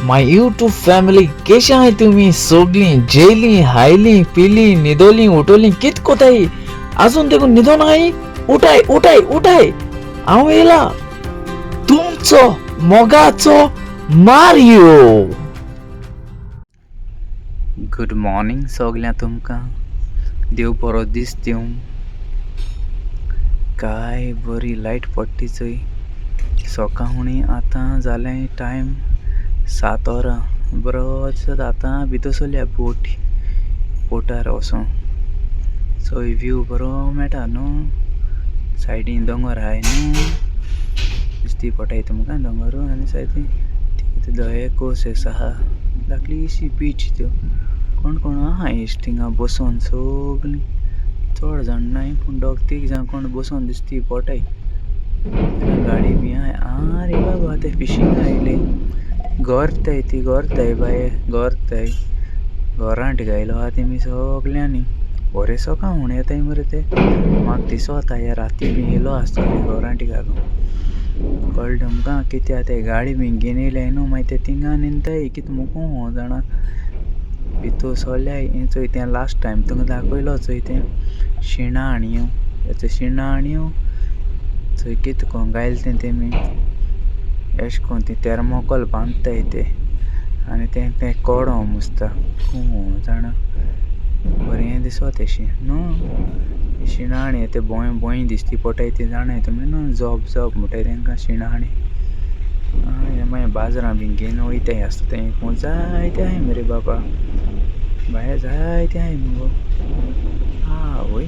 My YouTube family, केशे आहाय तुमी सोगलीं? जेयलीं, हायलीं, पिलीं, न्हिदोलीं, उठोलीं, कित कोताय? आजून देखून न्हिदोन आहाय? उठाय उठाय उठाय, हांव येयला तुमचो मोगाचो मारियो. गुड मॉर्निंग सगळ्या तुमकां, देव बरो दीस दिवं. काय बरी लायट पडटी चोय सकाळी. आतां जालें टायम 7 वरां. बरो दिसता. आतां भितर सरल्या बोट बोटार वचों. चोय, व्यू बरो मेळटा न्हू. सायडीन दोंगर आहाय न्हू, दिश्टी पडटाय तुमकां दोंगर. आनी सायडीन दये कोस आहा, धाकलीशी बीच त्यो. कोण कोण आहा इश्ट थिंगा बसोन सगळीं. चड जाण नाय, पूण दोग तीग जाण कोण बसोन दिसती पोटाय. गाडी बी आहा. आरे बाबा, ते फिशींग आयले. गरताय ती, गरताय बाये, गरताय. घरांट घायलो आहा तेमी सगल्यांनी. बरें सकाळ म्हूण येताय मरे ते. म्हाका दिसोता हे राती बी येयलो आसतले घरांट घालून. कळ्ळें तुमकां? कित्याक ते गाडी बी घेवन येयल्याय न्हू, मागीर ते थिंगा न्हिदताय. कितें मुको जाणा, भितू सोल्याय. हें चोय, तें लास्ट टायम तुमकां दाखयलो चोय, तें शिणाण्यो. हेचो शिणाण्यो चोय, कितें कोन घायलें तें तेमी. एशें कोन ती थर्मोकोल बांदताय ते आनी तें तें कोडो मुसता कोण जाणा. बरें दिसोता एशें न्हू. शिणाणे ते बोंय बोंय दिसती पोटाय ती, जाणाय तुमी न्हू? जोब जोब म्हणटाय तेंकां, शिणाणे. हें मागीर बाजारां बी घेवन वयताय आसता तें. जायते आहाय मरे बाबा, भायर जायते आहाय मुगो. आवय,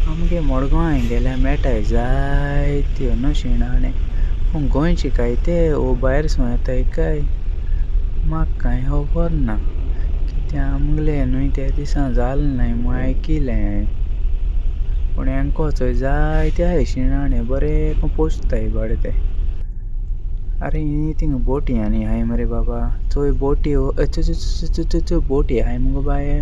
आमगे मडगांव गेल्यार मेळटाय जायत्यो न्हू शिणाणे. पूण गोंयचे काय ते ओ भायर सून येताय काय, म्हाका कांय खबर ना. कित्याक आमगेले न्हू त्या दिसा जालें नाय म्हूण आयकिलें हांवें. पूण हेंको चोय, जायते आहाय शिणाणे, बरें पोसताय बाडे ते. अरे, ही थिंगा बोटी आनी आहाय मरे बाबा. चोय बोटी, चोय चोय, बोटी आहाय मुगो बाये.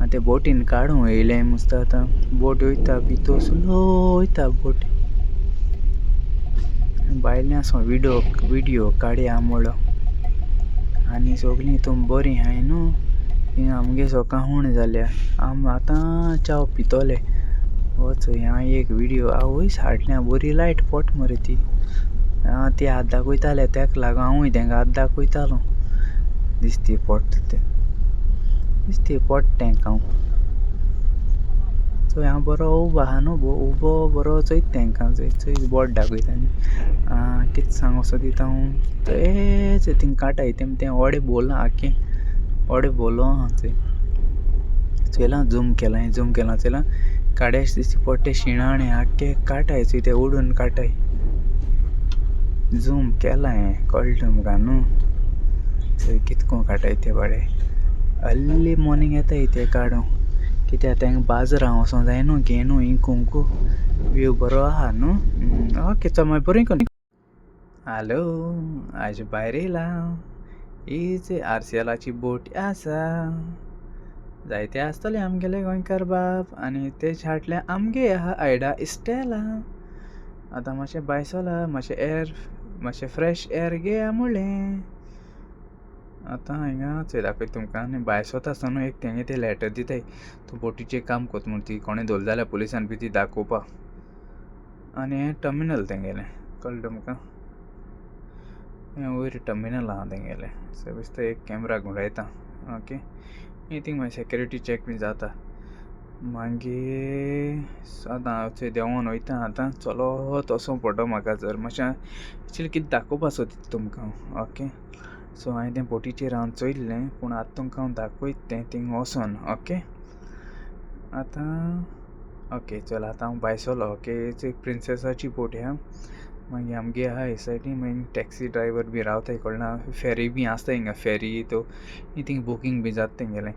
आतां ते बोटीन काडूं येयलें मुसता. आतां बोट वयता भितू, स्लो वयता बोट. भायल्यान सो विडियो विडियो काडया म्हणलो. आनी सगळीं तुम बरीं आहाय न्हू? हिंगा आमगे सकाळ जाल्या, आम आतां च्याव पितोले. हो चोय, हांव एक विडियो. आवयस, हाडल्या बरी लायट पोट मरे ती. आं, ती हात दाखयताले, तेका लागून हांवूय तेंका हात दाखयतालो. दिसती पोट तें, दिसती पोट तेंका हांव. चोय, हांव बरो उबो आहा न्हू, उबो बरो चोयता तेंकां. चोय चोय, बोट दाखयता. आनी कितें सांगो सोदिता हांव, चोय थिंग काटाय तेम तें व्हडें भोरलां, आख्खें व्हडें भोरलो आहा. चोय, चोयलां, झूम केलां, झूम केलां, चोयलां, काड्याश दिसती पोट्टे शिणाणे आख्खे काटाय. चोय, ते उडून काटाय. झूम केलां हें, कळ्ळें तुमकां न्हू? चोय कितको काटाय ते बाडे. अर्ली मॉर्निंग येताय ते काडूं, कित्याक तेंका बाजारां वचों जाय न्हू घेवन इंकूंक. व्यू बरो आहा न्हू? ओके, चल मागीर बरें कोन. हॅलो, आयज भायर येयला. ही आरसीएलाची बोट आसा. जायते आसतले आमगेले गोंयकार बाब. आनी तेच हाडले आमगे आहा आयडा इस्टेला. आतां मातशें भायर सोला, मातशें एअर, मातशें फ्रेश एअर घेया म्हणलें. आतां हिंगा चोय, दाखयता तुमकां. आनी भायर सोता आसतना न्हू एक तेंगे ते लॅटर दिताय, तूं बोटीचेर काम कोत म्हूण. ती कोणें धरलें जाल्यार पुलिसान बी ती दाखोवपा. आनी हें टर्मिनल तेंगेलें, कळ्ळें तुमकां? हें वयर टर्मिनल आहा तेंगेलें. सो बेश्तो एक कॅमरा घुंवडायता. ओके, ही थिंग मागीर सेक्युरिटी चॅक बी जाता. मागीर आतां चोय, देंवोन वयता आतां, चलोत वचों पडटलो म्हाका. जर मातशें एक्चुली कितें दाखोवपा सोदता तुमकां. ओके, सो हांवें तें बोटीचेर हांव चोयल्लें, पूण आतां तुमकां हांव दाखयता तें थिंग वचोन. ओके, आतां ओके, चल, आतां हांव भायर सरलो. ओके, प्रिंसेसाची बोट ह्या. मागीर आमगे आहा हे सायडीन. मागीर टॅक्सी ड्रायवर बी रावताय, कळना. फेरी बी आसता हिंगा, फेरी तो थिंग बुकींग बी जाता तेंगेलें.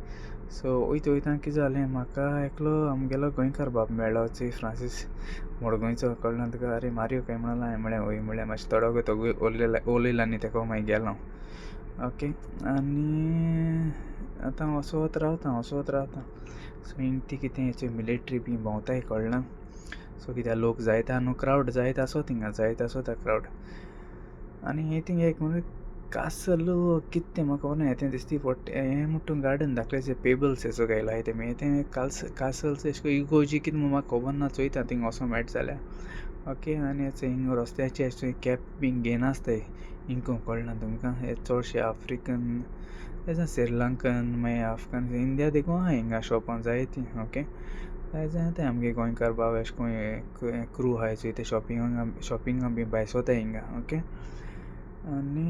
सो वयता वयता कितें जालें, म्हाका एकलो आमगेलो गोंयकार बाब मेळ्ळो चोय, फ्रांसीस, मडगांवचो. कळना तुका? अरे मारियो काय म्हणलो. हांवें म्हळें वय म्हणलें. मातशें थोडो तो उलयलो आनी तेका मागीर गेलो. ओके, आनी आतां वचत रावता, वचत रावता. सो हिंग ती कितें चोय, मिलिट्री बी भोंवताय, कळना. सो कित्याक लोक जायते न्हू, क्रावड जायत आसो थिंगा, जायत आसोता क्रावड. आनी हें थिंग एक म्हणजे कासल कितें तें म्हाका खबर ना हें तें दिसती पोट हें म्हुणटा तूं गार्डन धाकलें पेबल्स येसो घायला तेमी तें कासल्स एशे कोन्न इगोर्जी कितें म्हूण म्हाका खोबोर ना चोयता थिंग वोसों मेळटा जाल्यार ओके आनी हिंग रोस्त्याचे अशें कॅब बीन घेयनासताय इंको कळना तुमकां हे चोडशे आफ्रिकन श्रीलंकन मागीर आफ्गन इंडिया देखून आहा हिंगा शॉपां जायतीं ओके जाय जाय आमगे गोंयकार भाव एशे कोन्न क्रू आहाय चोय ते शॉपिंगां शॉपिंगां बी भायर सोताय हिंगा ओके आनी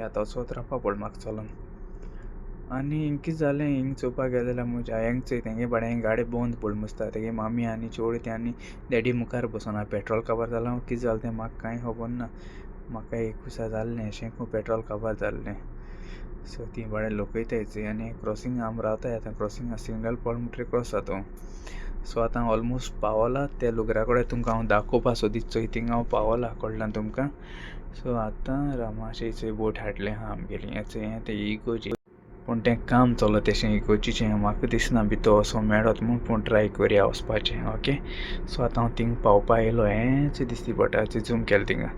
आतां वचोत रावपा पडलो म्हाका चलोन आनी हिंग कितें जालें हिंग चोवपा गेले जाल्यार म्हज्या हेंक चोय तेंगे बाडें गाडी बंद पडली मुसता तेगे मामी आनी चोड तें आनी डॅडी मुखार बसोन आहा पेट्रोल काबार जालां कितें जालें तें म्हाका कांय खबर ना म्हाका एक कुसा जाल्लें अशें खूब पेट्रोल काबार जाल्लें सो ती बाडे लोकयताय चोय आनी क्रॉसिंग आमी रावताय आतां क्रॉसिंग सिग्नल पडलो म्हणटरी क्रॉस जाता सो आतां ऑलमोस्ट पावला त्या लुगरा कडेन तुमकां हांव दाखोवपा सोदीत चोय थिंगा हांव पावला कळ्ळें तुमकां सो आतां रामाशे चोय बोट हाडलें आहा आमगेली हें तें इगोर्जी पूण तें काम चलत तेशें इगोर्जीचें म्हाका दिसना भितर वचों मेळत म्हूण पूण ट्राय करया वचपाचें ओके सो आतां हांव थिंग पावपा येयलो हेंच दिसती पडटा झूम केलें थिंगा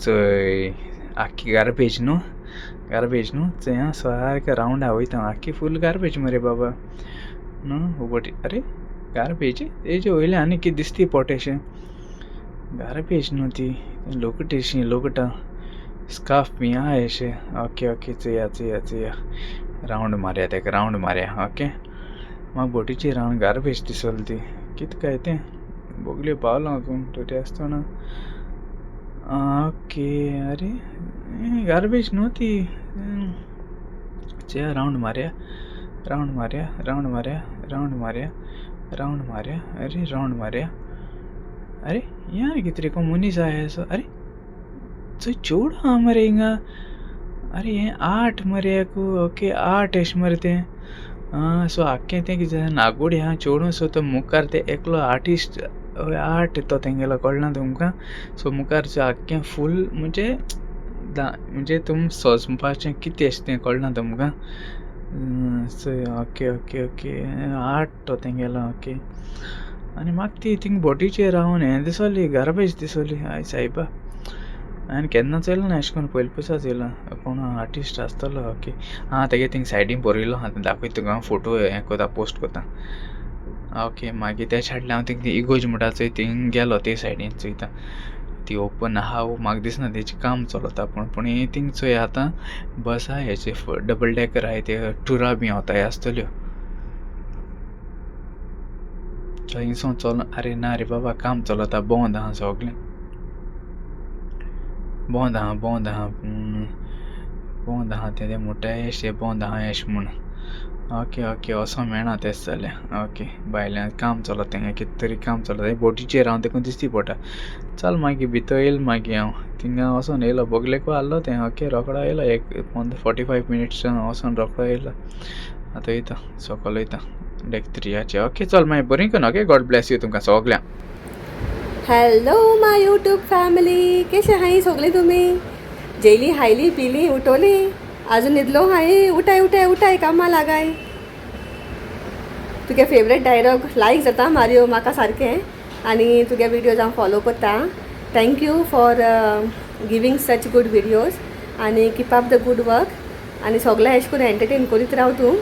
चोय आख्खी गार्बेज न्हू गार्बेज न्हू चोय आं सारकें रावंडा वयता आख्खी फूल गार्बेज मरे बाबा न्हू बोटी अरे गार्बेज तेजे वयलें आनी कितें दिसती पोट एशें गार्बेज न्हू ती लोकटेशी लोकटां स्कार्फ बी आहा एशें ओके ओके चोया चोया चोया रावंड मारया तेका रावंड मारया ओके म्हाका बोटीची रावंड गार्बेज दिसली ती कितें काय तें बोगले पावलां हांव तरी आसतना ओके अरे गार्बेज न्हू ती चोया रावंड मारया रावंड मारया रावंड मारया रावंड मारया रावंड मारया अरे रावंड मारया अरे यार कितें रे कोण मनीस आहा असो अरे चोय चेडूं आहा मरे हिंगा अरे हें आर्ट मरे ओके आर्ट एशें मरे तें आं सो आख्खें तें कितें नागोडी आहा चेडूं सो तो मुखार तें एकलो आर्टिस्ट आर्ट तो तेंगेलो कळना तुमकां सो मुखार आख्खें फूल म्हणजे म्हणजे तुम सोजपाचें कितें एशें तें कळना तुमकां चोय ओके ओके ओके आर्ट तो तेंगेलो ओके आनी म्हाका ती थिंग बोटीचेर रावन हें दिसली गार्बेज दिसली हय सायबा हांवें केन्ना चोयलें ना एशें कोन्न पयले पयसा चोयलां कोण आर्टिस्ट आसतलो ओके आं तेगे थिंग सायडीन बरयलो आहा दाखयता तुका हांव फोटो हें कोता पोस्ट कोता ओके मागीर ते सायडीन हांव थिंग इगोर्ज म्हणटा चोय थिंग गेलो ते सायडीन चोयता ती ओपन आहा म्हाका दिसना तेजें काम चलता पूण पूण हें थिंग चोय आतां बस आहा हेचे डबल डेकर आहाय ते टुरा बी वताय आसतल्यो थंयसोन चल अरे ना रे बाबा काम चलता बंद आहा सगळें बंद आहा बंद आहा बंद आहा तें म्हणटाय अशें बंद आहा एशें म्हूण ओके ओके वचों मेळना तेश जाल्यार ओके भायल्यान काम चलता तेंगे कितें तरी काम चलता बोटीचेर हांव तेका दिसती पडटा चल मागीर भितर येयलो मागीर हांव थिंगा वचोन येयलो बोगलेको आहलो तें ओके रोकडो येयलो एक 45 मिनिट्स वचोन रोकडो येयलो आतां वयता सकयल वयता डेक 3 ओके चल मागीर बरी करून ओके गॉड ब्लेस you तुमकां सगल्यांक. हॅलो my YouTube family, कशे हाय सगळीं तुमी? जेयली हायली पिली उठोली? अजून न्हिदलो हाय? उठाय उठाय उठाय कामां लागाय. तुगे फेवरेट डायलॉग लायक जाता मारियो म्हाका सारकें आनी तुगे विडियोज हांव फॉलो करता. Thank you for giving such good videos आनी keep up the good work आनी सगळें अशें करून एंटरटेन करीत राव तूं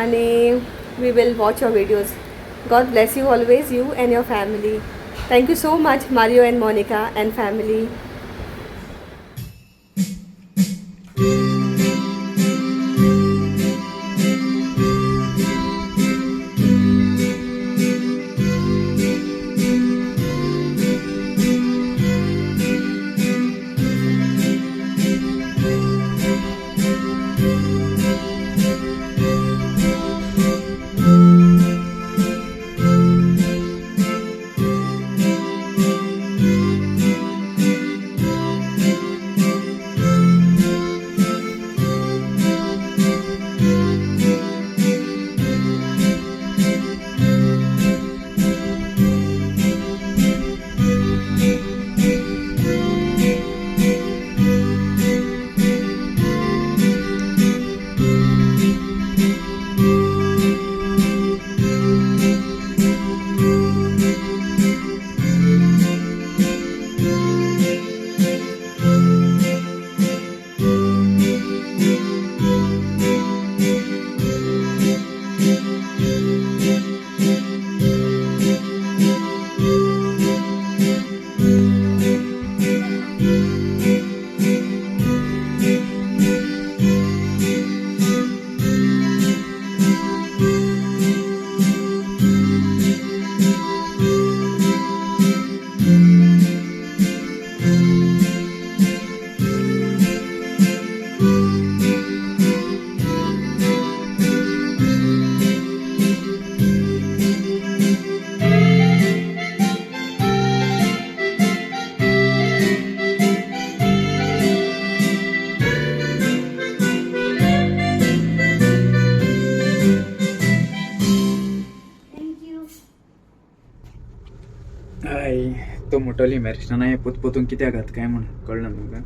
आनी we will watch your videos. God bless you always, you and your family. Thank you so much Mario and Monica and family. म्हणटली मॅरिस्टाना हें पोत पोतून कित्याक घात काय म्हूण कळना तुमकां.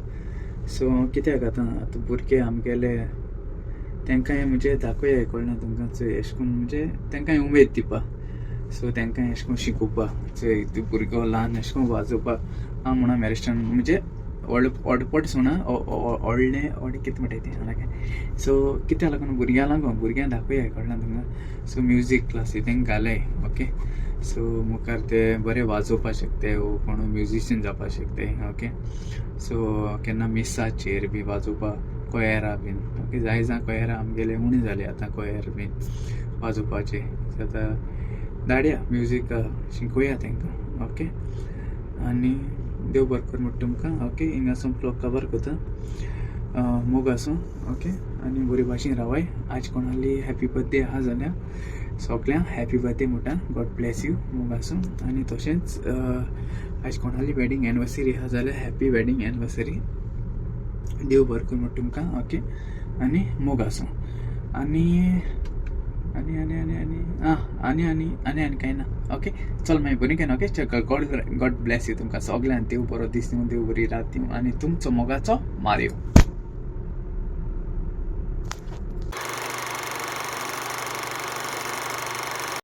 सो कित्याक आतां आतां भुरगे आमगेले तेंकांय म्हणजे दाखोवया कळना तुमकां. चोय एशें कोन्न म्हणजे तेंकांय उमेद दिवपा. सो तेंकां एशें कोन्न शिकोवपा. चोय तूं भुरगो ल्हान एशें कोन्न वाजोवपा हांव म्हणा मॅरिस्टान म्हणजे व्हड व्हडपट सोडना व्हडलें व्हडलें कितें म्हणटाय तें सारकें. सो कित्या लागून भुरग्यां लागून भुरग्यांक दाखोवया कळना तुमकां. सो म्युजीक क्लासी तेंकां घालय ओके. सो मुखार ते बरे वाजोवपा शकताय वो कोण म्युजिशियन जावपा शकताय ओके. सो केन्ना मिसाचेर बी वाजोवपा कोयरा बीन ओके. जाय जाण कोयरा आमगेले उणें जाले आतां कोयर बीन वाजोवपाचे. आतां धाडया म्युजीक शिकोवया तेंकां ओके. आनी देव बरें करूं म्हणटा तुमकां ओके. हिंगासून ब्लॉग कवर करता. मोग आसूं ओके आनी बरी भाशेन रावाय. आज कोणाली हॅपी बर्थडे आहा जाल्यार सगळ्यांक हॅपी बर्थडे म्हणटा. गॉड ब्लेस you. मोग आसूं. आनी तशेंच आज कोणाली वेडींग एनिवर्सरी आहा जाल्यार हॅपी वेडींग एनिवर्सरी. देव बरें करूं म्हणटा तुमकां ओके. आनी मोग आसूं. आनी आनी आनी आनी आनी आं आनी आनी आनी आनी कांय ना ओके. चल मागीर बरी केन्ना ओके. चल गॉड गॉड ब्लेस you तुमकां सगल्यांक. देव बरो दीस दिवं, देव बरी रात दिवं आनी तुमचो मोगाचो मारियो.